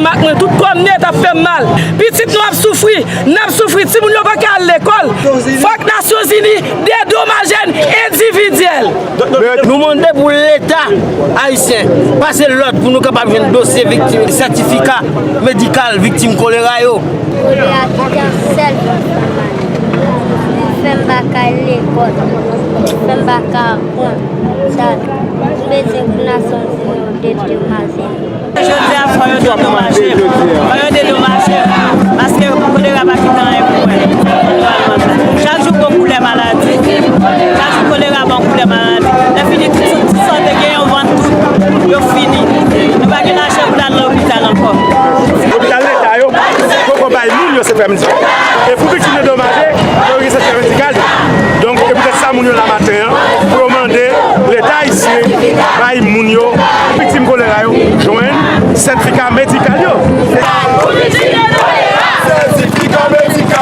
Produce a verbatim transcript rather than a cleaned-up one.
Mak mwen, tout kò m nèt ap fè m mal. Pitit nou ap soufri, n ap soufri, timoun yo pa ka al lekòl. Fòk Nasyonzini dedomaje n endividyèl. Nou mande pou Leta ayisyen pase lòd pou nou kapab jwenn dosye viktim, sètifika medikal viktim kolera yo. Kolera ki te sèl fè m pa ka al lekòl, fè m pa ka pran dal. M bezwen pou Nasyonzini yo dedomaje m. Jodi a, fò yo dedomaje m. Fò yo dedomaje m. Paske kolera pa kite anyen pou mwen. Chak jou gon koulè maladi. Chak jou kolera ban koulè maladi. Lèfini tout, tout sa te genyen, yo vann tout. Yo fini. Nou pa gen lajan pou n al lopital ankò. Lopital leta yo poko bay moun yo sètifika medikal. E pou viktim dedomaje, yo gen sètifika medikal yo. Donk, e poutèt sa moun yo la maten an, pou yo mande Leta ayisyen bay moun yo, viktim kolera yo, jwenn sètifika medikal yo. Sètifika medikal.